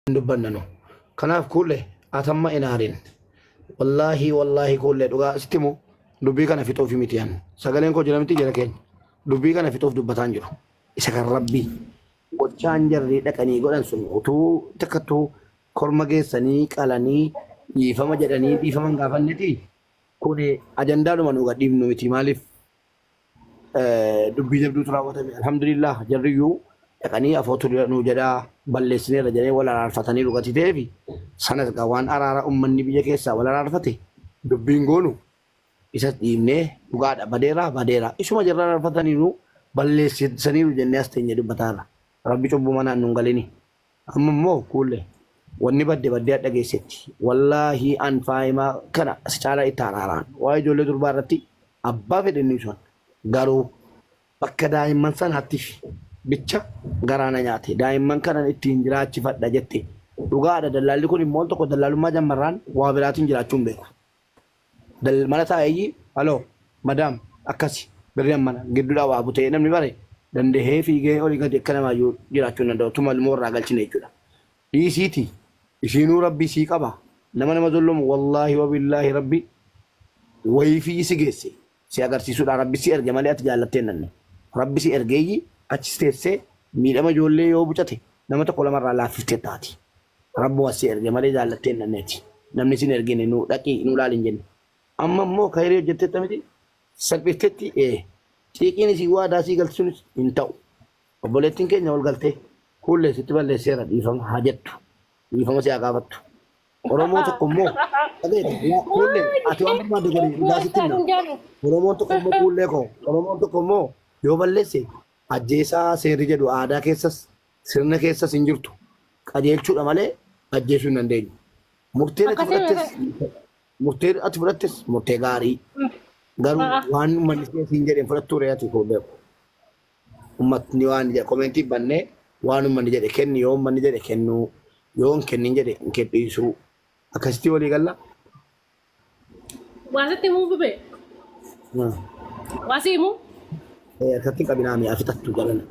Dubbanna nu. Kanaaf kuulle atamma hin aarin. Wallaahi wallaahi kuulle dhugaa sitti himu dubbii kana fixuuf miti an. Sagaleen koo jira miti jara keenya. Dubbii kana fixuuf dubbataan jiru. Isa kan rabbii. Gochaan jarri dhaqanii godhan sun utuu takkattuu korma geessanii qalanii dhiifama jedhanii dhiifama hin gaafanneti. Kuni ajandaadhuma nu gadhiifnu miti maaliif dubbii jabduutu raawwatame. Alhamdulillah jarriyyuu dhaqanii afootu nu jedhaa balleessineerra jedhanii wal araarfatanii dhugati ta'eefi sanas gaa waan araara ummanni biyya keessaa wal araarfate dubbiin goonu isas dhiibnee dhugaadha badeera badeera isuma jarra araarfataniiru balleessaniiru jennee as teenye dubbataarra. Rabbi cubbuu manaan nun galini. Amma immoo kuulle wanni badde baddee hadha geessetti. Wallaahi an faayimaa kana si caalaa itti araaraan. Waa'ee ijoollee durbaa irratti abbaa fedhe inni sun. Garuu bakka daa'imman sanaattiif bicha garaa na nyaate. Daa'imman kanan ittiin jiraachifadha jette. Dhugaadha dallaalli kun immoo al tokko dallaalummaa jammarraan waa biraatiin jiraachuu hin beeku. Dal mana taa'eeyyi haloo madaam akkasi birri ammana giddudhaa waa butee namni bare dandahee fiigee olii gadi akka namaayyuu jiraachuu hin danda'u tuma ilmoo irraa galchine jechuudha. Dhiisiiti ishiinuu rabbi sii qaba nama nama zollomu wallaahi wabillaahi rabbi wayiifii si geesse si agarsiisuudha rabbi si erge malee ati jaallattee hin dhanne rabbi si ergeeyyi achi si teessee miidhama ijoollee yoo bucate nama tokko lamarraa laaffiftee taati. Rabbuma si erge malee jaallattee hin dhanneeti. Namni sin ergine nu dhaqii nu laali hin jenne. Amma immoo kayrii hojjetteetta miti salphiftetti ee xiiqiin isii waadaa sii galte sunis hin ta'u. Obboleettiin keenya ol galtee kuullee sitti balleesseera dhiifama haa jettu. Dhiifama si haa gaafattu. Oromoo tokko immoo dhageetta yaa kuullee ati waan barbaadde godhi dhugaa sitti himna. Oromoon tokko immoo kuullee koo Oromoon tokko immoo yoo balleesse ajjeesaa seerri jedhu aadaa keessas Sirna keessas hin jirtu. Qajeelchuudha malee ajjeesuu hin dandeenyu. Murteen ati Akkasii fudhattes murteen ati fudhattes murtee gaarii. Garuu waan uummanni kee siin jedhe hin fudhattuu ree ati koo beeku. Uummatni waan jedhe komentii bannee waan uummanni jedhe kenni yoo uummanni jedhe kennuu yoo hin kennin jedhe hin kenniisuu. Akkasitti walii galla. Waa sitti himuu bube. Waa si himuu. Harkatti hin qabinaa mi'a fixattu galana.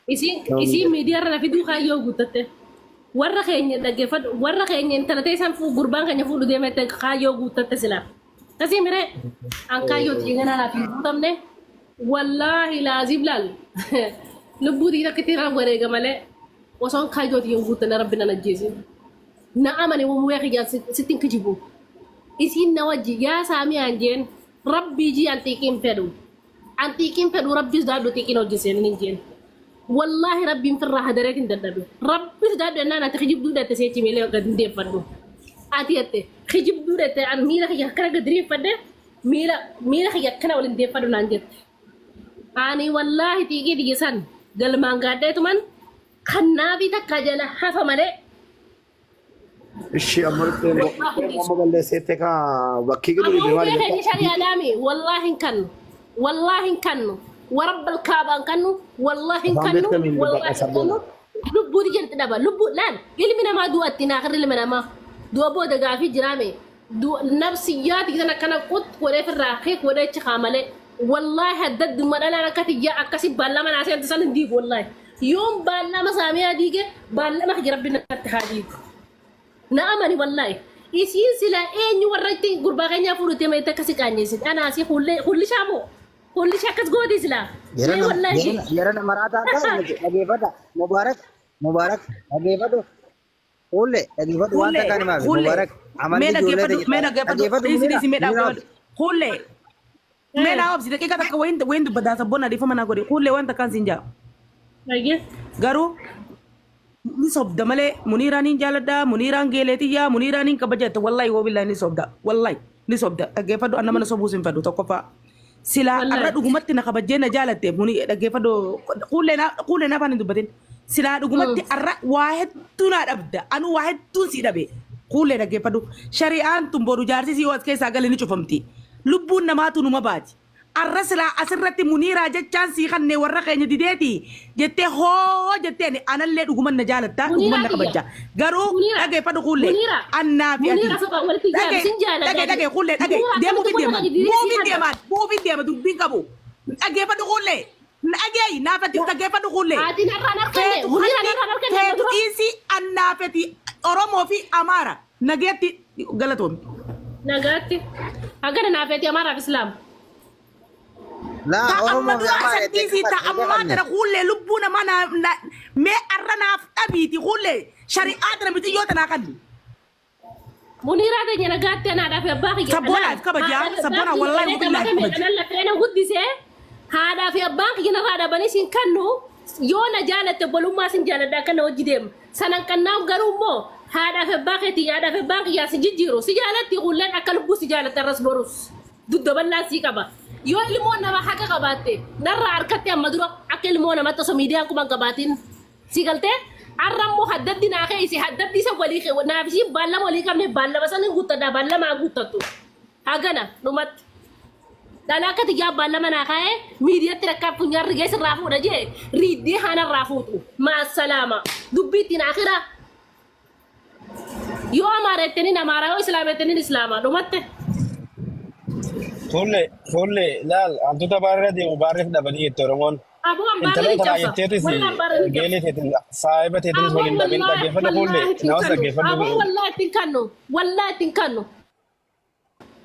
Isiin isiin miidiyaa irra na fiduu kaayyoo guuttatte. Warra keenya dhaggeeffadhu warra keenya intala ta'e isaan fuu gurbaan keenya fuudhu deemette kaayyoo guuttatte silaa. Kasii miree an kaayyoo xiinganaa naaf hin guutamne wallaahi laaziim laal lubbuu xiin akka ittiin wareega malee osoon kaayyoo xiin guuttanne rabbi nan ajjeesin. Na amani wamuyaa kiyyaan sitti hin kijibu. Isiin na wajji yaa saamiyaan jeen rabbii jii an xiiqiin fedhu. An xiiqiin fedhu rabbii sodaadhu xiiqiin hojii seenin hin jeen. Wallaahi rabbiin firraa hadareetiin dadhabe. Rabbi sodaadhu ennaan ati kijibduu dhette seechi miila gad hin deeffadhu. Ati jette kijibduu dhette an miila kiyya akkana gad diriirfadhe miila miila kiyya akkana ol hin deeffadhu naan jette. Ani wallaahi xiiqii tiyya san galmaan gaadheetuman Kannaafi takka jala hafa malee. Ishii amma dhuftee immoo amma balleesseette kaa bakkii gidduu Ammoo dhibee maali hundee jettaa? keenya shari'aadhaami. Wallaahi hin kannu. Wallaahi hin kannu. Warabba kaabaa hin kannu. Wallaahi hin Afaan kannu. beektamiin dubbadha Wallaahi hin sabboona. kannu. Lubbuuti jirti dhaba. Lubbuu laal ilmi namaa du'atti naakirri ilma namaa. Du'a booda gaafii jiraame. Nabsiyyaati kan akkana qut godhee firraa keek godhee achi kaa malee. Wallaahi addaddumma dhalaan akka tiyyaa akkasi baallama naa seentu san hin diigu wallaahi. Yoon baallama saamiyaa diige baallama kiyya rabbi natti haa diigu. Na amani wallaahi. Isiin sila eenyu warra itti gurbaa keenyaa fuudhutee ma itti akkasi qaanyeessit. Anaa si hullee hullishaa moo? Hullishaa akkas gooti silaa. Yeroo Mee nama wallaahi. yeroo nama maraataa ta'e miti dhageeffadha. Mubaarak Mubaarak dhageeffadhu. Fuullee dhageeffadhu waan Kuullee, takkaan himaaf kuullee. Mubaarak Mee amalli ijoollee dhaggeeffadhu, mee ta'e dhaggeeffadhu. dhageeffadhu Dhiisi, Muniira dhiisi, mee Muniira dhaggeeffadhu. Kuullee, mee naa obsi daqiiqa takka wayin wayin dubbataa sabboon dhiifama naa godhi. Kuullee waan takkaan siin jaa. Ayyee. Garuu ni sobda malee Muniiraan hin jaaladha, Muniiraan geeleetiyyaa, Muniiraan hin kabajata. Wallahi wabillahi ni sobda. Wallahi ni sobda. Dhaggeeffadhu an nama na sobuus hin fedhu tokkoffaa. Silaa Wallahi. arra dhugumatti na kabajjee na jaalatte muni dhaggeeffadhu kuullee na kuullee na afaan hin dubbatin. Silaa dhugumatti arra waa hedduu naa dhabda anuu waa hedduun sii dhabe kuullee dhaggeeffadhu. Shari'aan tun boru jaarsi sii yoo as keessaa gale ni cufamti. Lubbuun namaatu numa baati. Arra silaa asirratti muniiraa jechaan sii kanne warra keenya dideeti jettee hoo jettee ani anallee dhuguman na jaalatta dhuguman Muniiraa na kiyya. kabajja. Garuu Muniira. dhaggeeffadhu kuullee Muniira. annaa fi ati. Muniira soba walitti jaalu Dhage sin jaaladha. dhage dhage kuullee dhage Muniira deemuuf akkamitti hin warra deeman keenya didee sii buuf hin kanna. deeman buuf hin deema dubbiin qabu dhaggeeffadhu kuullee. Dhageeyi naafetti dhaggeeffadhu kuullee. Ati narraan harkanne Feetu Muniira hanni narraan harkanne feetu dhiisii annaafeti Oromoo fi Amaara nageetti galatoomi. Nagaatti. Hagana naafeeti Amaaraaf Islaam. Laa Ta amma Oromoo fi dura Amaara san jettee dhiisii ta qabne ammaa qabne. tana kuullee lubbuu namaa mee arra naaf dhabiiti kuullee shari'aa tana mitiyyoo tanaa kanni. Muniiraa teenya nagaatti anaadhaaf abbaa kiyya. Sabboonaa if kabajaa, sabboonaa wallaahi billaahi if kabaja. Kanan lafeena guddisee haadhaa fi abbaan kiyya narraa dhabanii siin kannu yoo na jaalatte obbolummaa sin jaaladha akka na hojii deema. Sanan kannaan garuu immoo haadhaa fi abbaa keetii haadhaa fi abbaan kiyyaa si jijjiiru si jaalatti kulleen akka lubbuu si jaalatte arras borus dudda bal'aa sii qaba. Yoo ilmoo nama haqa qabaatte narraa harkatti amma dura akka ilmoo namatti osoo miidiyaan quban qabaatiin si galtee arra immoo haddaddi naa keeyse haddaddi isa walii naaf isiin baallama walii qabne baallama sanin guuttadha baallama guuttattu hagana dhumatti. Dhala akka xiyyaa baallama naa kaa'ee miidiyaatti rakkaa funyaan rigee sirraa fuudha jee riiddee haanarraa fuutu maasalaama dubbii ittiin akiraa. Yoo amaara jettaniin amaara yoo islaama jettaniin islaama dhumatte. Fuullee fuullee laal hantuuta baarra deemu baarreef dhabanii jette Oromoon. Aboo ambaarra Intaloota ni cabsa. baay'atteetis Walli ambaarra ni cabsa. geelee teetin saahiba teetinis Aboo waliin dhabin wallaahi dhaggeeffadhu fuullee wallaahi ittiin namas kannu. dhaggeeffadhu. Aboo wallaahi ittiin kannu. Wallaahi ittiin kannu.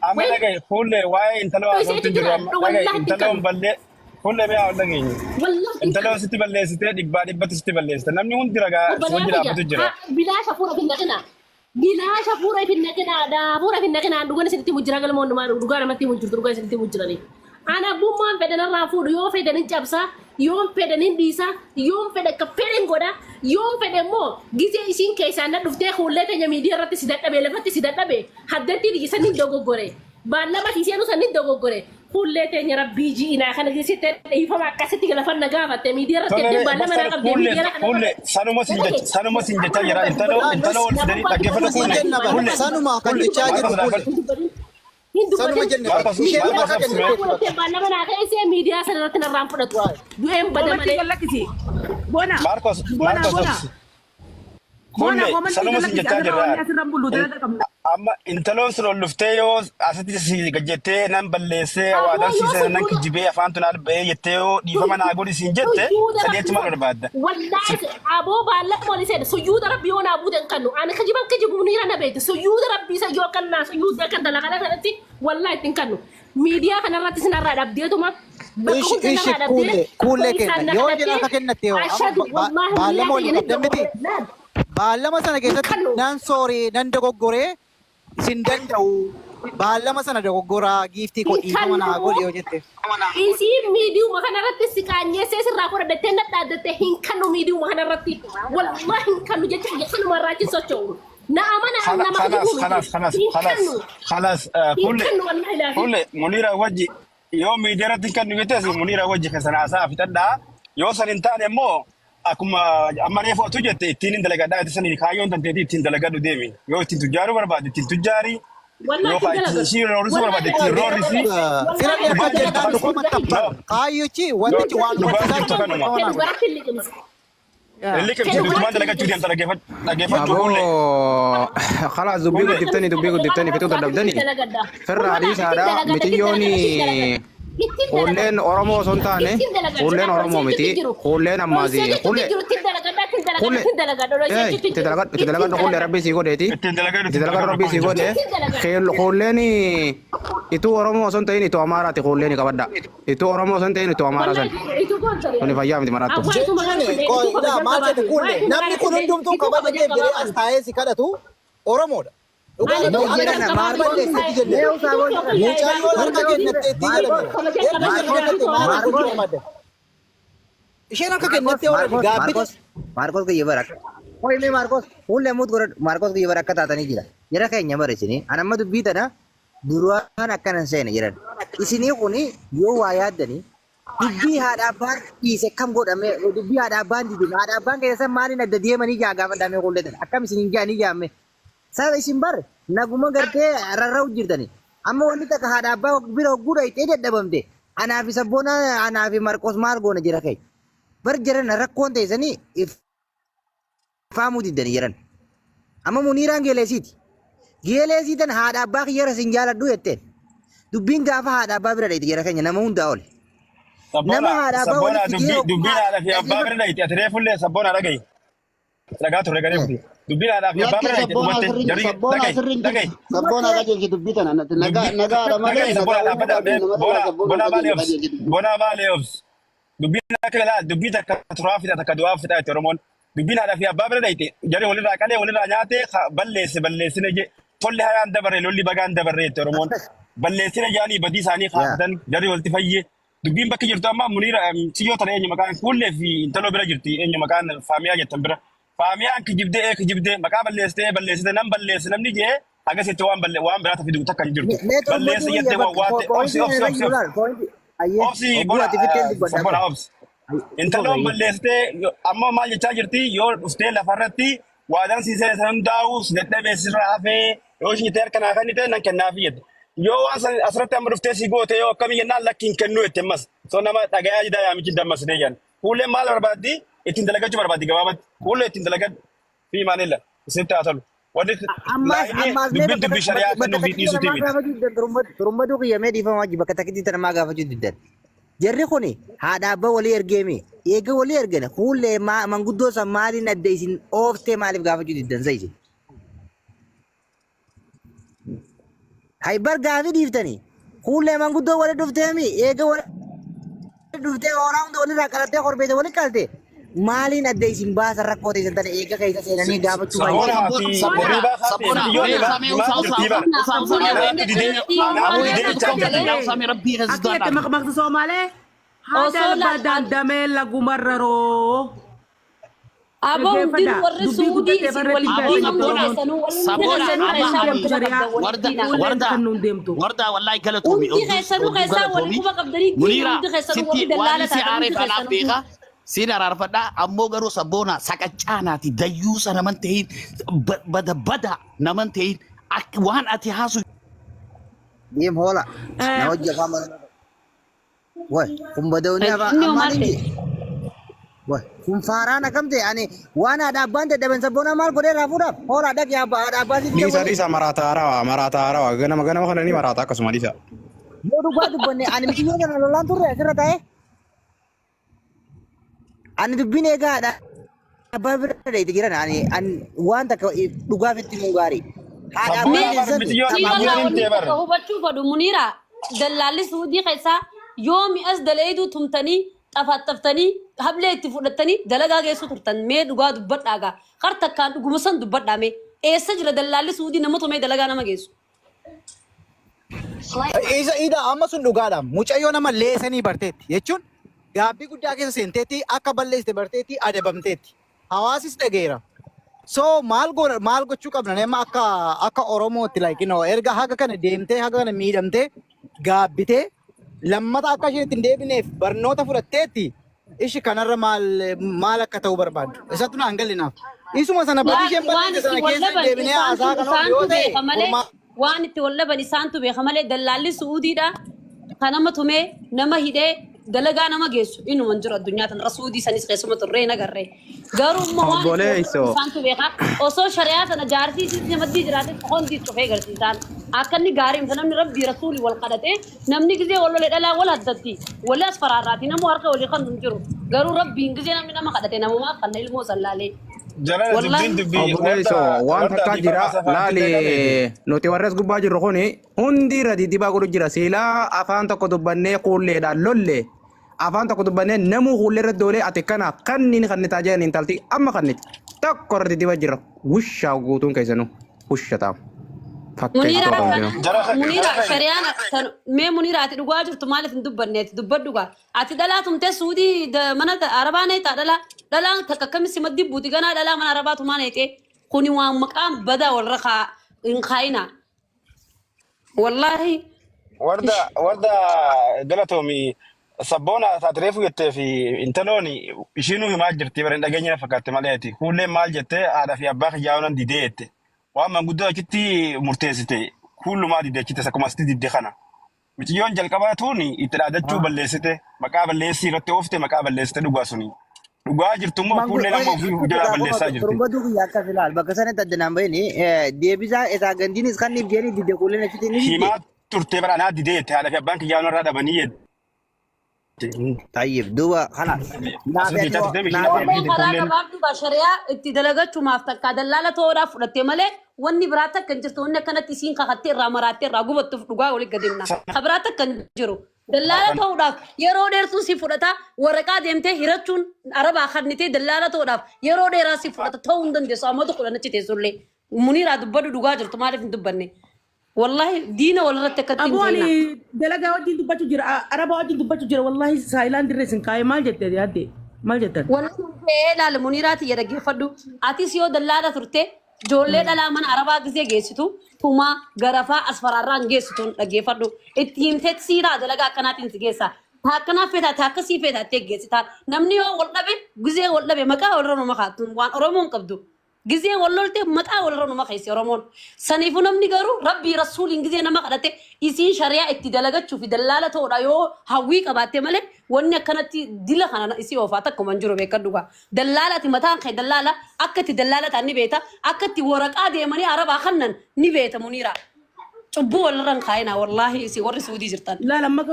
Amma Wait. dhagaye fuullee waa'ee intaloo Isheetu haasoftu jiru jira. amma dhagaye Wallaahi ittiin intaloon kannu. ballee fuullee mi'a ol dhageenye. Wallaahi ittiin Intaloo kannu. sitti balleessitee dhibbaa dhibbatti sitti balleessite namni hundi ragaa si Obboleeyyan wajji kiyya dhaabbatu jira. bilaasha fuula fin naqinaa. Bilaasha fuula fin naqinaa. Fuula fin naqinaa. Dhugaan isinitti mujjira galma hundumaa dhugaa namatti mujjirtu dhugaa isinitti mujjiranii. Ana abbummaan fedhan irraa fuudhu yoo fedhan hin cabsaa yoon fedhan hin dhiisaa yoon fedhe akka fedhan godha yoon fedhe immoo gizee isiin keessaan na dhuftee kuullee teenya miidiyaa irratti si dadhabe lafatti si dadhabe haddatti dhiisan hin dogoggore baallama siiseenuu san hin dogoggore kuullee teenya rabbii ji'inaa kana keessatti dhiifama akkasitti lafan na gaafatte miidiyaa irratti Tole jettee baallama naa Master qabdee fuullee miidiyaa kana fuullee sanuma siin jecha sanuma siin jechaa jira intaloo intaloo ol fidanii dhaggeeffadhu Sanuma siin fuullee jenna bara. fuullee Sanuma kan fuullee jechaa jiru Maarkos kuule. dhaabbadhu. Hin Sanuma dubbatin. jenne bara. Maarkos Isheen Maarkos maqaa obsime. kenniteetti bara. Fuulattee baallama naa keessee miidiyaa sana irratti narraan fudhatu. Du'een bada Komantii malee. gallakkisi. Bona. Maarkos Bona Maarkos bona. obsi. Bona Fuullee komantii sanuma siin gallakkisi. jechaa Asirra wanni jirra. asirra bullu dalagaa qabna. Amma intaloon sun ol dhuftee yoo asitti si gajjettee nan balleessee waa Aboo yoo dansiisee nan sujuuda kijibee afaan tun alba'ee jettee yoo dhiifama naa godhi siin jette sujuuda sadii achi rabbi maal barbaadda? wallaahi aboo baallama walii seene sujuuda rabbi yoo naa buute hin kannu ani kijiban kijibu niira na beekte sujuuda rabbi isa yoo kan naa sujuuda kan dalagala kanatti wallaahi ittiin kannu miidiyaa kanarratti sinarraa dhabdeetuma bakka Ishi hunda ishi narraa dhabdee kuule kuule isaan kenna na yoo jedhan kadhattee akka kennatte hoo amma ashadu wallaahi baallama miidiyaa walii kiyya qabdan miti. laal Baallama sana hin keessatti kannu. nan sooree nan dogoggoree sin danda'u baallama sana dogoggoraa giiftii koo Hin dhiifama naa kannu. godhi yoo jette. Isiin miidiyuma kanarratti si qaanyeessee sirraa fudhadhattee nadhaaddattee hin kannu miidiyuma kanarratti wallahi hin kannu jecha kiyya kanuma irraa achi socho'u. Na amana an nama خلاص kijibuu miti. خلاص خلاص Hin خلاص kannu. خلاص Hin fuullee kannu wallahi laafi. fuullee Muniira wajji yoo miidiyaarratti kan nu jettes Muniira wajji kan sana haasaa fixadhaa yoo san hin taane immoo akkuma amma reefu atu jette ittiin hin dalagadhaa itti sanii kaayyoon tanteetii ittiin dalagadhu deemi yoo ittiin tujjaaruu barbaadde ittiin tujjaari Wallahi yoo ittiin kaa ittiin dalagadhu. ishii roorrisuu Wallahi barbaadde ittiin ittiin roorrisi dalagadhu. Sira Wallahi akka ittiin jennaan dalagadhu. dhukuma no tabbar kaayyochi wantichi no waan dhugaan hubachiisaa jirtu jiru kanuma dhukuma Kennu naa godhe. garatti hin liqimsa. liqimsi Kennu dutumaan garatti hin dalagachuu liqimsa. deemta dhaggeeffachuu fuullee Aboo خلاص dubbii fuullee guddiftanii dubbii guddiftanii fixuu dadhabdanii firraa dhiisaadha mitiyyoon kuulleen Oromoo osoo hin taane kuulleen Oromoo miti kuulleen ammaasi kuullee kuullee itti dalagadhu itti dalagadhu kuullee rabbii sii godheeti ittiin dalagadhu itti ittiin dalagadhu dalagadhu rabbii sii godhe kuulleen ituu Oromoo osoo hin ta'in ituu Amaaraati kuulleen qabadha ituu Oromoo osoo hin ta'in ituu Amaaraa san kuni fayyaa miti maraattu. Jechuun ilaa maal jedhe kuule namni kun hundumtuu kabaja keef jedhee as taa'ee si kadhatu Oromoodha. Dhugaa Nuu rabbi jedhana akka maal Maarkos. balleessetti jenne. Mee usaa boo jedhana. Mucayyoon harka kennatteetti jedhameera. Erga isheen Maarkos. kennatte maal Maarkos. gochuu barbaadda? Isheen harka Maarkos. kennattee already Maarkos. gaabbite. Maarkos. Maarkos kiyya bara. Qoy mee Maarkos. Fuullee muut godhadhu. Maarkos kiyya bara akka taatanii jira. Jara keenya bara isinii. An amma dubbii tana duraan akkanan seene jedhan. Isinii kuni yoo waa yaaddanii dubbii haadha abbaan dhiise kam godhame dubbii haadha abbaan didime haadha abbaan keessa maaliin adda deemanii jaa gaafadhamee qullee tana akkam isiniin jaanii jaamme. Saba isin bar naguma gartee rarra'u jirtani. Amma wanni takka haadha abbaa bira hogguu dhayxee dadhabamte. Anaa fi sabboona anaa fi Marqos maal goona jira kee. Bar jiran rakkoon teessanii ifaamuu diddanii jiran. Amma Muniiraan geeleesiiti. Geeleesii tan haadha abbaa kiyyara sin jaaladhu jetteen. Dubbiin gaafa haadha abbaa bira dhayxi jira keenya nama hundaa oli. Nama Sabboona haadha abbaa sabboona walitti fidee dubbii dubbiin haadha fi abbaa dhaggeeffadhu. bira dhayite ati reefullee sabboona dhagayi. Dhagaa turre garee kuti. Dubbiin haadhaa fi abbaa Lakki bira dhayite sabboona dhumatte asirri jarri sabboona dhagayi asirri hin dhagayi. jirtu. Sabboona qajeelchi dubbii tana nagaa Dubbii nagaadha malee dhagayi nagaa sabboona uumuu dhaabbata dhabdee nama bona irraa sabboona bona baalee qajeelchi obsi qajeelchi dubbii. bona baalee obsi. Dubbiin akka laa dubbii takka turaa fixa takka du'aa fixa itti Oromoon. Dubbiin haadhaa fi abbaa bira dhayite jarri walirraa qalee walirraa nyaatee balleesse balleessine je tolli hayaan dabarre lolli bagaan dabarre itti Oromoon. Balleessine jaanii badii isaanii Yaa. kaafatan jarri walitti fayye. Dubbiin bakki jirtu amma Muniira siyyoo tana eenyu maqaan kuullee fi intaloo bira jirti eenyu maqaan Faamiyaa jettan bira. Faamiyaan kijibdee ee kijibdee maqaa balleessitee balleessite nan balleesse namni jee agasitti waan balle waan biraata fidu takka hin jirtu. Mee Balleesse xurumbatuu kiyya jettee bakka wawwaatte obsi poointii obsi irra obsi jiru obsi. laal poointii ayyee Obsi hogguu bona ati fitteen dubbadha sabboona kun. obsi. Intaloon balleessitee amma maal jechaa jirti yoo dhuftee lafarratti waadaan sii seene san hundaa'u si dadhabee sirra hafee yoo isheen jettee harka naa kennite nan kennaafi jette. Yoo waan san asirratti amma dhuftee si goote yoo akkamii jennaan lakki hin kennu jette ammas. So nama dhagayaa jidaa yaamichi dammasitee jedhan. Kuulleen maal barbaaddi? Ittiin dalagachuu barbaaddi gabaabatti. Kuullee ittiin dalagadhu fi maalilla isinitti haa tolu. Wanni Ammaas laayinii ammaas mee dubbiin bakka dubbii shari'aa bakka kennuu fi takkitti dhiisuutii namaa miti. gaafachuu diddan turumbatuu kiyya mee dhiifama wajji bakka takkitti namaa gaafachuu diddan. Jarri kuni haadha abbaa walii ergeemi. Eega walii ergane kuullee manguddoo san maaliin adda isin ooftee maaliif gaafachuu diddan sa isin. Hay bar gaafii dhiiftanii. Kuullee manguddoo wali dhufteemi eega wali dhuftee horaa hunda walirraa qalattee korbeessa wali qalte. Maaliin adda isin baasan rakkoo ta'e tana eega keessa seenanii gaafachuu Sabboona baay'ee. fi Sabboona hirribaa kaatee sabboona biyyoon mee himaa usamee himaa usaa usaa jirtii bara. usaa usaa Sabboona Anaatu wanni didee irratti anaatu waan didee jechaa irratti jirti. jedhee usamee rabbii Akka keessattuu jette adda. maqmaqsa Somaalee osoo haadha laal dandamee lagumarra roo. Aboo Dhaggeeffadha. hundinuu warri Dubbii Suudii guddattee isin barreetti walitti hin diina hundi Oromoon. keessanuu hundi Sabboona keessanuu amma keessaa amma wal quba Shari'aa. qabdan walitti warda diina. Kuulleen warda kan nuun deemtu. warda wallahi galatoomi Hundi odduu keessanuu odduu keessaa wal galatoomi quba qabdanii diina Muniira hundi keessanuu sitti warri dallaala waan si taatan hundi aareef anaaf keessanuu. beeka siin araarfadha ammoo garuu sabboona saqaccaanaati dayyuusa naman ta'in bada bada naman ta'in waan ati haasu Deem hoola. Na hojii afaan Oromoo. Wai kun badawni afaan Inni ammaan homaa inji. ta'e. Wai kun faaraan akkam ta'e ani waan haadha abbaan dadhaban sabboona maal godhee irraa fuudhaaf hoolaa dhaqee abbaa haadha abbaa sitti Dhiisa godhe. dhiisa maraata haarawaa maraata haarawaa ganama ganama kana ni maraata akkasuma dhiisa. Yoo dhugaa dubbanne ani mikiyyoo kana lolaan turre asirra taa'e. Ani dubbiin eegaa haadha abbaa bira dheeyte jiran ani ani waan takka dhugaaf itti himuun gaarii. Haadha Sabboona abbaan bar keessan mitiyyoon Sii taphaa walaa mitiyyoon wanni himtee bar. tokko hubachuu fadhu Muniira dallaalli Suudii keessaa yoomi as daleeyduu tumtanii xafaxaftanii hablee itti fudhattanii dalagaa geessu turtan mee dhugaa dubbadhaa gaa kar takkaan dhuguma san dubbadhaa mee eessa jira dallaalli Suudii nama tumee dalagaa nama geessu. Isa ida amma sun dhugaadha. Mucayyoo nama leesanii barteetti jechuun gaabbii guddaa keessa seenteetti akka balleessite barteetti adabamteetti. Hawaasis dhageera. So maal goona maal gochuu qabna nama akka akka Oromootti like you know, erga haga kana deemtee haga kana miidhamtee gaabbitee lammata akka isheen ittiin deebineef barnoota fudhatteetti ishi kanarra maal maal akka ta'u barbaaddu. Isatu naan galinaaf. Isuma sana badii isheen Waan balleessite itti sana wal keessa dhaban deebinee isaantu haasaa kana yoo isaantu ta'e beeka malee furmaa waan itti wal dhaban isaantu beeka malee dallaalli Suudiidha kan nama tumee nama hidhee dalagaa nama geessu inuma hin jiru addunyaa tanarra Suudii sanis keessuma turree hin agarree garuu immoo waan itti wal dhaban Obboleessoo. isaantu beeka osoo shari'aa sana jaartii isiitti maddii jiraate hundi cufee garsiisaan akka inni gaarii miti namni rabbii rasuulii wal kadhatee namni gizee wal lolee dhalaa wal haddatti wal as faraarraati namuu harka walii kan hin jiru garuu rabbiin gizee namni nama kadhate namumaaf kan ilmoo sallaalee. Jalala Wallahi. dubbiin dubbii Obboleessoo warda waan warda takkaa dhiifama jira safaan laali fittee qabeeti. nuti warra as gubbaa jirru kuni hundi irra didibaa godhu jira siilaa afaan tokko dubbannee kuulleedhaan lolle afaan tokko dubbannee namuu kuullee irra doolee ati kana kanniin kannitaa jedhan intalti amma kanniti tokko irra didibaa jira wushaa guutuun keessanuu wusha ta'a Munira fakkeessitoota hundinuu. Jara Munira jara shari'aan tan mee Munira ati dhugaa jirtu maaliif hin dubbanne ati dubbadhu gaa ati dhalaa tumtee Suudii mana Arabaa neetaa dhalaa dhalaan takka akkamitti maddii buuti ganaa dhalaa mana Arabaa tumaa neetee kuni waan maqaan badaa walirra kaa hin kaayina wallaahi warda warda galatoomi sabboona taatireefu jettee fi intaloon ishiinuu himaa jirti bara hin dhageenye na fakkaatte malee ati kuulleen maal jettee haadha fi abbaa kiyyaa oolan didee jette waan manguddoo achitti murteessite kuullumaa didee achitti akkuma asitti didde kana. Miciyyoon jalqabaa tuun itti dhaadachuu balleessite maqaa balleessii irratti oofte maqaa balleessite dhugaa suni. Dhugaa jirtu immoo kuulleen amma ofii jalaa balleessaa jirti. Turumbatuu kiyya akkas ilaal bakka sanatti adda naan bahini deebisaa isaa gandiinis kan dhiif jedhanii didde kuuleen achitti ni didde. Himaa turtee bara anaa didee jette haadha fi abbaan kiyyaa irraa dhabanii jette. Tayyib duuba kalaas. Asirratti jechaatti deemi isheen Naafi afaan Oromoon biyyi karaa kunneen gabaabduu shari'aa itti dalagachuumaaf takka dallaala ta'uudhaaf fudhatte malee wanni biraa takka hin jirtu. Wanni akkanatti isiin kakattee irraa maraattee irraa gubattuuf dhugaa walitti gadimna. Ka biraa takka hin jiru. Dallaala ta'uudhaaf yeroo dheertuu si fudhata, waraqaa deemtee hirachuun arabaa kannitee dallaala ta'uudhaaf yeroo dheeraa si fudhata, ta'uu hin dandeessu. Ammatu 10 achi teessullee. Muniiraa dubbadhu, dhugaa jirtu maaliif hin dubbanne? Wallahi diina walirratti akkatti hin Aboo ani ta'ina. dalagaa wajjin dubbachuu jira. Araba wajjin dubbachuu jira. Wallahi saayilaan dirree sin kaa'ee maal jette yaadde? Maal jettan? Wanti ta'ee ilaali Muniiraati jedha dhaggeeffadhu. Atis yoo dallaala turte ijoollee dhalaa mana arabaa gisee geessitu tumaa garafaa as faraarraan geessitu dhaggeeffadhu. Itti himtee siiraa dalagaa akkanaatiin si geessa. Taa akkanaa feetaa taa akkasii feetaa itti geessitaa. Namni yoo wal dhabe gisee wal dhabe maqaa walirra nama kaattu waan Oromoon qabdu. Gisee wal lolte maqaa walirra nama keessa Oromoon. Saniifuu namni garuu rabbii rasuuliin gisee nama kadhate isiin shari'aa itti dalagachuu fi dallaala ta'uudha yoo hawwii qabaatte malee wanni akkanatti dila kana isii oofaa takkuma hin jiru beekadhu gaa. Dallaala ati mataan kee dallaala akka itti dallaala ta'an ni beeta, akka itti waraqaa deemanii arabaa kannan ni beeta Muniira. Cubbuu walirra hin kaayinaa wallaahi isii warri Suudii jirtan. Laal amma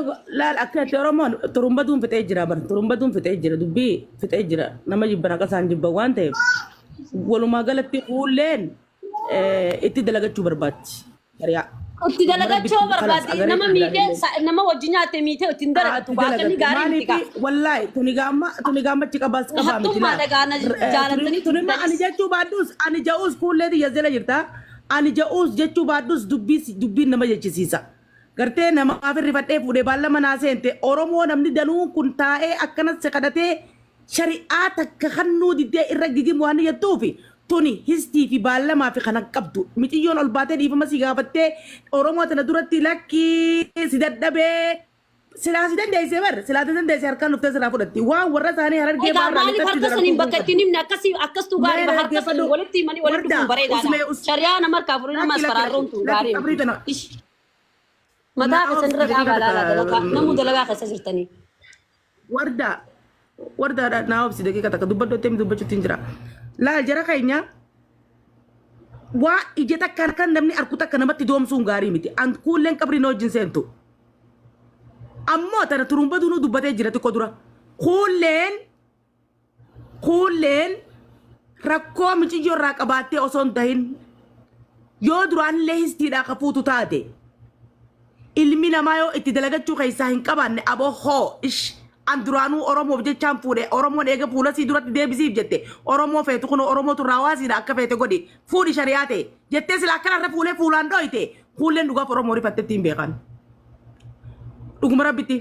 laal akka itti Oromoon turumbatuun fixee jira bar turumbatuun fixee jira, dubbii fixee jira, nama jibban akka isaan jibban waan ta'eef walumaa galatti kuulleen itti dalagachuu barbaaddi. Shari'aa. Itti Dhuguma dalagachuu rabbitti kalaas barbaaddi agaree nama itti miitee dalagee. Nama wajji nyaatte miitee ittiin dalagatu Itti baakanii dalagatte. gaarii miti gaa. Maaliif wallaahi tuni gaamma tuni gaammachi qabaas qabaa miti Hattummaa laal. dhagaana jaalatanii Tuni ma ani turtanis. jechuu baadhus ani ja'uus kuullee xiyya jala jirta. Ani ja'uus jechuu baadhus dubbii dubbiin nama jechisiisa. Gartee namaaf hirrifadhee fuudhee baallama naa seente Oromoo namni danuun kun taa'ee akkanas si kadhatee shari'aa takka kannuu diddee irra gigimu waan jettuufi tuni histii fi baallamaa fi kana qabdu miciyyoon ol baatee dhiifama si gaafattee Oromoo tana duratti lakkii si dadhabee silaa si dandeessee bar silaa si dandeessee harkaan dhuftee silaa fudhatti waan warra isaanii Harargee Egaa baarraa maaliif lixatti harka darartuu saniin bakka qabdi. ittiin himne akkasii akkastuu gaarii Mee harka saniin dhaggeeffadhu walitti himanii walitti warda dhufuun bareedaadha. usmee us Shari'aa nama harkaa fuudhanii nama lakki as lakki faraarroon lakki tun lakki gaarii qabrii miti. tana Ish. Mataa naa keessan irra obsi dhaabaa daqiiqa laalaa dalagaa takka namuu dalagaa keessa jirtanii. Warda wardaadha naa obsi daqiiqa takka dubbadhu itti dubbachuutti hin jira. Laal jara keenya waa ija takka harkaan namni arku takka namatti doomsuun gaarii miti. An kuulleen qabrii na wajjin seentu. Ammoo tana turumbaduu nu dubbatee jira xiqqoo dura. Kuulleen rakkoo miciyyoo irraa qabaattee osoo hin tahin yoo duraanillee histiidhaa kafuutu taate ilmi namaa yoo itti dalagachuu keessaa hin qabaanne aboo hoo ish an duraanuu Oromoof jechaan fuudhe Oromoon eega fuula sii duratti deebisiif jette Oromoo feetu kun Oromootu irraa waasiidha akka feete godhi fuudhi shari'aa ta'e jettee sila akkanarra fuulee fuulaan dhoyte kuulleen dhugaaf Oromoo rifattetti hin beekan. Dhuguma rabbitti.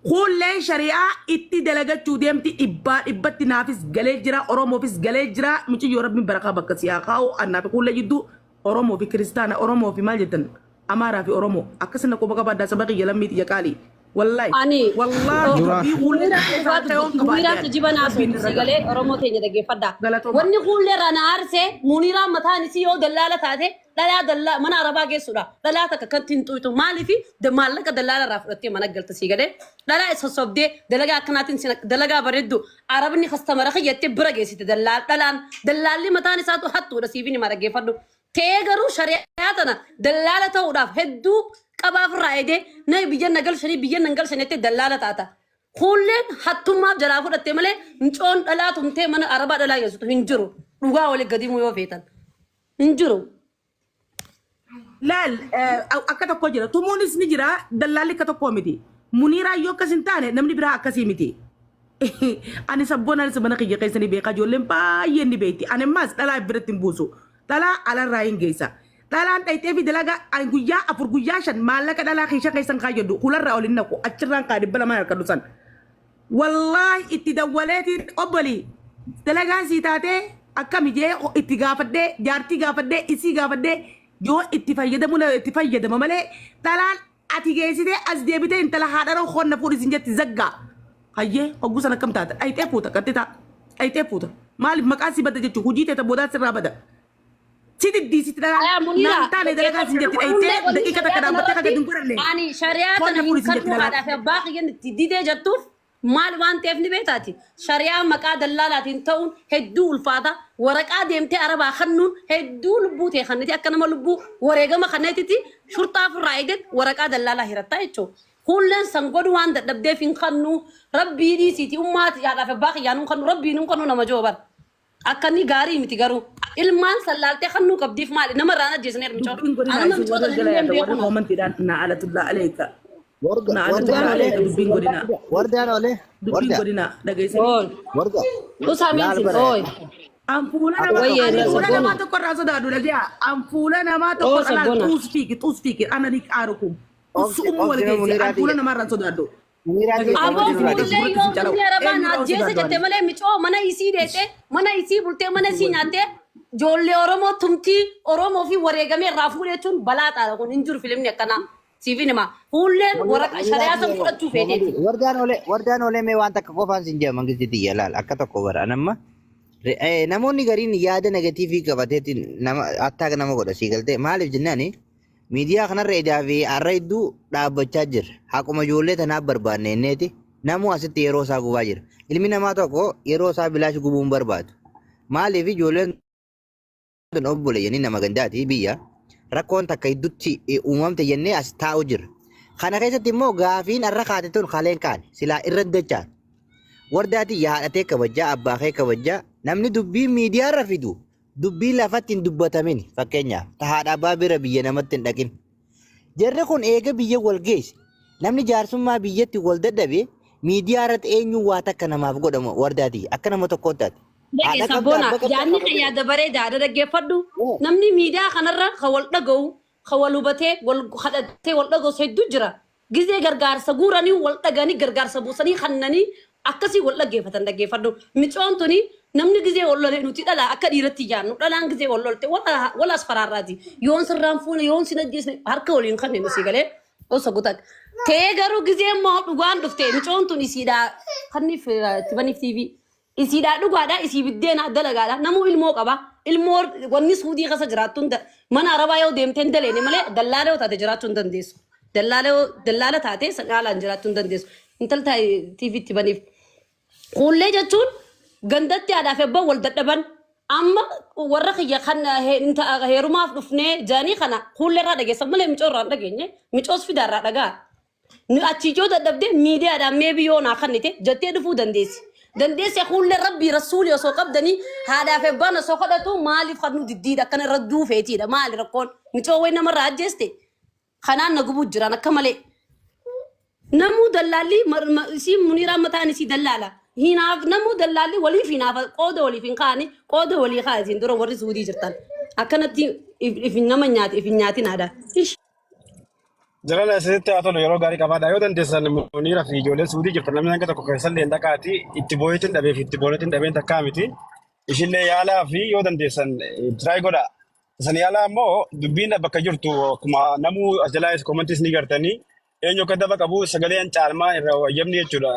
Kuulleen shari'aa itti dalagachuu deemti dhibbaa dhibbatti naafis galee jira Oromoofis galee jira muciyyoo rabbiin barakaa bakka siyaa kaa'u annaa fi kuullee jidduu Oromoo fi kiristaana Oromoo fi maal jettan Amaaraa fi Oromoo akkasina quba qabaaddaa saba kiyya lammii xiyya qaalii wallaahi Ani wallaahi Dura dubbii kuullee Muniiraa akka yoon dhugaa qabaadde Muniiraatti jiba rabbiin naasoo irra si gala galee Oromoo teenya dhaggeeffadha. galatooma. Wanni kuullee irraa na aarsee Muniiraan mataan isii yoo dallaala taate dhalaa dallaa mana arabaa geessudha. Dhalaa takka kan ittiin xuyxu maaliif maallaqa dallaala irraa fudhattee mana galta si galee dhalaa sossobdee dalagaa akkanaatiin dalagaa bareeddu arabni kastamara kiyyattee bira geessite dallaal dhalaan dallaalli mataan isaatu hattuudha siifin hima dhaggeeffadhu. Ta'ee garuu shari'aa tana dallaala ta'uudhaaf hedduu qabaaf irraa eegee na biyya na galchanii biyya na galchanii jettee dallaala taata. Kuulleen hattummaaf jalaa fudhatte malee micoon dhalaa tumtee mana arabaa dhalaa geessitu hin jiru. Dhugaa walii gadi himuu yoo feetan. Hin jiru. Laal akka tokko jira tumuunis ni jira dallaalli akka tokko miti. Muniiraa yoo akkas hin taane namni biraa akkasii miti. Ani sabboon anis mana kiyya keessa ni beeka ijoolleen baay'een ni beekti. Ani ammaas dhalaa biratti hin buusu. Dhalaa alarraa hin geessa. Dhalaan dhayxee fi dalagaa ani guyyaa 4 guyyaa 5 maallaqa dhalaa kiisha keessan kaayyadhu hularraa ol hin naqu achirraan kaa 200 harkadhu san. Wallaahi itti dawwaleetiin obbolii dalagaan sii taatee akkami jee itti gaafadhee jaartii gaafadhee isii gaafadhee yoo itti fayyadamu itti fayyadama malee dhalaan ati geessitee as deebitee intala haadha hoonna fuudhi sin jetti zaggaa. Hayyee hogguu san akkam taata dhayxee fuuta qaxxitaa dhayxee fuuta maaliif maqaan si bada jechuun hojii teeta boodaa sirraa bada. Si diddiisitti dhalaan Aya Munira, naan taane dalagaa sin jetti dhayxee wanni daqiiqa takka shari'aa dhaabbattee akka kanarratti gadi hin godhanne. ani shari'aa Hoonna tana hin fuudhi sin jetti kadhu dhalaan. haadhaa fi abbaa kiyyan itti didee jettuuf maal waan ta'eef ni beektaati. Shari'aa maqaa dallaalaatiin ta'uun hedduu ulfaata. Waraqaa deemtee arabaa kennuun hedduu lubbuu ta'e kanneti akka nama lubbuu wareegama kanneetitti shurxaa ofirraa eegdee waraqaa dallaalaa hirattaa jechuudha. Kuulleen san godhu waan dadhabdeef hin kannu rabbii dhiisiiti ummaati haadhaaf abbaa kiyyaan hin kannu rabbiin hin kannu nama jooban. Akka inni gaarii miti garuu ilmaan sallaaltee kannuu qabdiif maali nama irraan ajjeesneer micoon. Dubbiin godinaa Anuma isin micoota warra jala illee yaada warra beeku. koomantiidhaan na alatullaa aleeka. Warda Na wardaan alatullaa olee aleeka dubbiin godinaa. wardaan olee Dubbiin warda godinaa dhageessanii. warda Usaa laal miinsi bara ooy. An fuula nama Wayyee an na fuula sabboona. namaa tokko irraa sodaadhu dhagaa. An fuula namaa tokko Oo irraa sabboona. xuus fiigi xuus fiigi ana ni qaarukum. obsi Usu ummu wal obsi geessi an muniraa fuula tiyya namaa irraa sodaadhu. muniraa tiyya Aboo koomantii duraa fuullee dhiisi. yoo manni arabaan ajjeese jette malee micoo mana isii deete mana isii bultee mana isii nyaattee ijoollee Oromoo tumtii Oromoo fi wareegamee irraa fuudhee jechuun balaa xaala kun hin jiru filimni akkanaa. Siif hin hima. Fuulleen waraqa shari'aa san fudhachuu feeteeti. Wardaan olee wardaan olee mee waan takka qofaan sin jaa mangisti tiyya laal akka tokko bara anamma namoonni gariin yaada negatiivii qabateetiin nama attaa nama godha sii galtee maaliif jennaani miidiyaa kanarra edaa fi har'a hedduu dhaabbachaa jira haquma ijoollee tanaaf barbaanne inneeti namuu asitti yeroo isaa gubaa jira ilmi namaa tokko yeroo isaa bilaash gubuu hin barbaadu maaliif ijoolleen tun obboleeyyanii nama gandaati biyya rakkoon takka hidduutti uumamte jennee as taa'u jira. Kana keessatti immoo gaafiin har'a kaate tun kaleen kaane silaa irra dachaan. Wardaati haadhatee kabajaa abbaa kee kabajaa namni dubbii miidiyaarra fidu dubbii lafatti hin dubbatamin fakkeenyaaf ta haadha abbaa bira biyya namatti hin dhaqin. Jarri kun eega biyya wal geesse namni jaarsummaa biyyatti wal dadhabe miidiyaa irratti eenyuun waa takka namaaf godhamu wardaati akka nama tokkootti taate. Dhage Haadha qabda sabboona abbaa qabda yaadni kan yaada bareedaadha dhaggeeffadhu. Namni miidiyaa kanarra kan wal dhaga'u kan wal hubatee wal kadhatee wal dhaga'u hedduu jira. Gizee gargaarsa guuranii wal dhaganii gargaarsa buusanii kannanii akkasii wal dhaggeeffatan dhaggeeffadhu. Micoon tuni namni gizee wal lole nuti dhala akka dhiiratti yaadnu dhalaan gizee wal lolte wal as faraarraati. Yoon sirraan fuune yoon sin ajjeesne harka waliin kanneen nu galee osoo gutak. Ta'ee garuu gizee immoo dhugaan dhufte micoon tun isiidhaa kanniif itti baniif TV. Isiidhaa dhugaadha isii biddeena dalagaadha namuu ilmoo qaba ilmoo wanni suudii keessa jiraattu mana arabaa yoo deemte hin daleene malee dallaala yoo taate jiraachuu hin dandeessu dallaala yoo dallaala taate caalaan jiraachuu hin dandeessu intal tiiviitti baniif. Kuullee jechuun gandatti haadhaaf abbaan wal dadhaban amma warra kiyya kan heerumaaf dhufnee jaanii kana kuullee irraa dhageessan malee micoo irraa hin dhageenye micoos fidaa irraa dhagaa. Nu achi yoo dadhabde miidiyaadhaan mee biyyoo naa kennite jettee dhufuu dandeessi. Dandeessi kuullee rabbii rasuulii osoo qabdanii haadhaaf abbaan osoo kadhatu maaliif kan nu diddiidha akkana irra duufeetiidha maali rakkoon micoo wayi namarraa ajjeeste kanaan na gubuu jiran akka malee. Namuu dallaalli isii muniiraan mataan isii dallaala. Hinaaf namuu dallaalli waliif hinaafa qooda waliif hin kaa'ani qooda walii kaa'a isin dura warri suudii jirtan. Akkanatti if nama nyaati if hin nyaatin aadaa. Ish. Jalaan asitti haa tolu yeroo gaarii qabaadha. Yoo dandeessan Muniira fi ijoolleen Suudii jirtan namni hanga tokko keessallee hin dhaqaati. Itti booyeetiin dhabee fi itti booneetiin dhabeen takkaa miti. Ishillee yaalaa fi yoo dandeessan tiraay godha. Isan yaalaa immoo dubbiin bakka jirtu akkuma namuu as jalaa koomantiis ni gartanii eenyu akka daba qabu sagaleen caalmaa irra wayyamni jechuudha.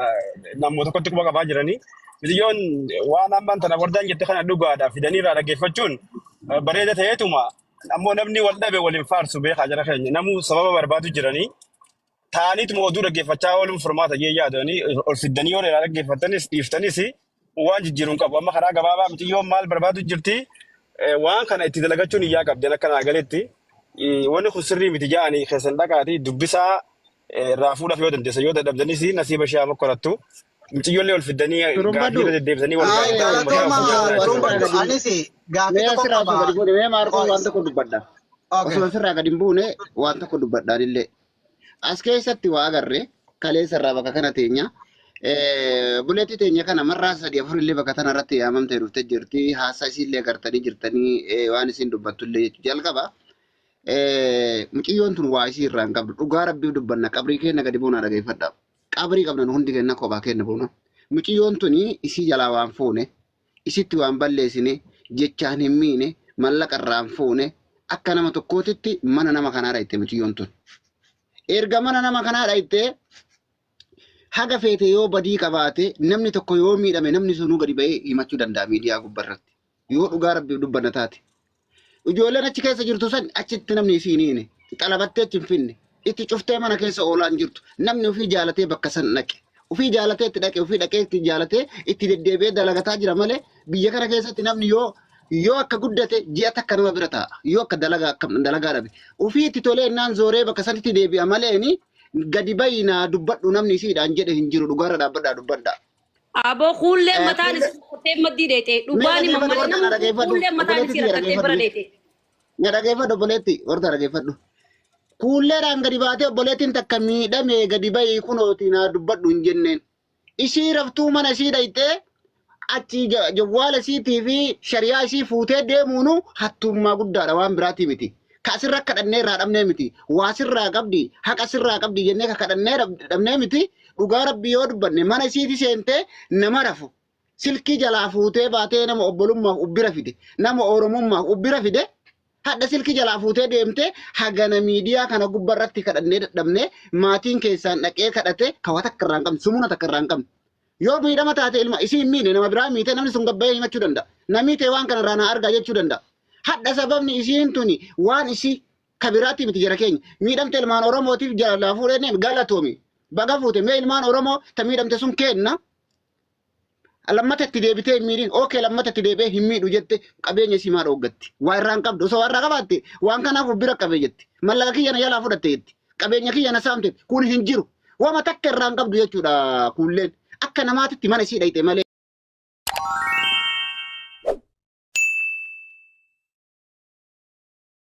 Namoota tokkotti quba qabaa jiranii. Biyyoon waan ammaan tana wardaan jette kana dhugaadha fidanii irraa dhaggeeffachuun bareeda ta'eetuma ammoo namni wal dhabe waliin faarsu beekaa jara keenya namuu sababa barbaadu jiranii taa'aniituma oduu dhaggeeffachaa ooluun furmaata jee yaadanii ol fiddanii yoo irraa dhaggeeffattanis dhiiftanis waan jijjiiruun qabu amma karaa gabaabaa miciyyoon maal barbaadu jirti waan kana itti dalagachuun iyyaa qabdi akka naa galetti wanni kun sirrii miti ja'anii keessan dhaqaati dubbisaa irraa fuudhaaf yoo dandeessa yoo dadhabdanis nasiiba ishee haa mokkorattu miciyyoollee ol fiddanii gaaffii Turumbadhu. irra deddeebisanii wal Ay, gaafataa uummata galatoomaa of jaalladha turumbadhu. jechuudha. Anis gaaffii Mee tokko asirraa osoo qaba. gadi buune mee Maarqos Qoy. waan tokko dubbadha. Okay. Osoo asirraa gadi hin buune waan tokko dubbadhaan illee. As keessatti waa agarre kaleessa irraa bakka kana teenya. Buleetti teenya kana marraa sadii afur illee bakka tana irratti yaamamtee dhuftee jirti. Haasaa isiillee agartanii jirtanii waan isin dubbattu illee jalqaba. Mucayyoon tun waa isii irraa hin qabdu. Dhugaa rabbii dubbanna qabrii keenya gadi buunaa dhageeffadha. Qabrii qabna nu hundi keenya kophaa keenya buuna. Mucayyoon tuni isii jalaa waan fuune, isitti waan balleessine, jechaan hin miine, mallaqa irraa hin fuune, akka nama tokkootitti mana nama kanaa dhayite mucayyoon tun. Erga mana nama kanaa dhayite haga feete yoo badii qabaate namni tokko yoo miidhame namni sunuu gadi ba'ee himachuu danda'a miidiyaa gubbarratti. Yoo dhugaa rabbiif dubbanna taate. Ijoolleen achi keessa jirtu san achitti namni isii hin hiine. Xalabattee achi hin finne. Itti cuftee mana keessa oolaa hin jirtu. Namni ofii jaalatee bakka san dhaqe. Ofii jaalatee itti dhaqe, ofii dhaqee itti jaalatee itti deddeebi'ee dalagataa jira malee biyya kana keessatti namni yoo yoo akka guddate ji'a takka nama bira taa'a. Yoo akka dalagaa akka dalagaa dhabe. Ofii itti tolee innaan zooree bakka sanitti deebi'a maleeni Gadi bayinaa dubbadhu namni isiidhaan jedhe hin jiru dhugaarra dhaabbadhaa dubbadhaa. Aboo kuullee mataan Kuullee isii rakkatee maddii dheete. mee Dhugaani dhageeffadhu mammalee warra namni dhageeffadhu kuullee mataan obboleetti isii tiyya rakkatee bira dhageeffadhu. dheete. Na dhageeffadhu obboleetti warra dhageeffadhu. Kuulleedhaan gadi baatee obboleettiin takka miidhamee gadi bahii kunooti naa dubbadhu hin jenneen. Isii raftuu mana isii dhayxee achi jawwaala isiitii fi shariyaa isii fuutee deemuunu hattummaa guddaadha waan biraatii miti. Ka asirra kadhannee irraa dhabnee miti. Waa sirraa qabdi, haqa sirraa qabdi jennee ka kadhannee dhabnee miti. Dhugaa rabbii yoo dubbanne mana isiiti seentee nama rafu. Silkii jalaa fuutee baatee nama obbolummaaf ubbira fide, nama oromummaaf ubbira fide. Hadha silkii jalaa fuutee deemtee hagana miidiyaa kana gubbarratti kadhannee dadhabnee maatiin keessaan dhaqee kadhate kawaa takka irraa hin qabne, sumuna takka irraa hin qabne. Yoo miidhama taate ilma isii hin miine nama biraa miite namni sun gabbayee himachuu danda'a. Namni ta'e waan kana irraa na argaa jechuu danda'a. Hadha sababni isiin tuni waan isii kabiraatti miti jara keenya. Miidhamte ilmaan Oromootiif jalaa fuudhee galatoomi. Baga fuute mee ilmaan Oromoo ta miidhamte sun kenna. Lammata itti deebitee hin miidhin. Ookee lammata itti deebi'ee hin miidhu jette qabeenya isii maa dhooggatti. Waa irraa hin qabdu. Osoo waa irraa qabaatte waan kanaaf of bira qabee jetti. Mallaqa kiyya na jalaa fudhatte jetti. Qabeenya kiyya na saamte kun hin jiru. Wama takka irraa hin qabdu jechuudha kuulleen. Akka namaatitti mana isii dhayxe malee.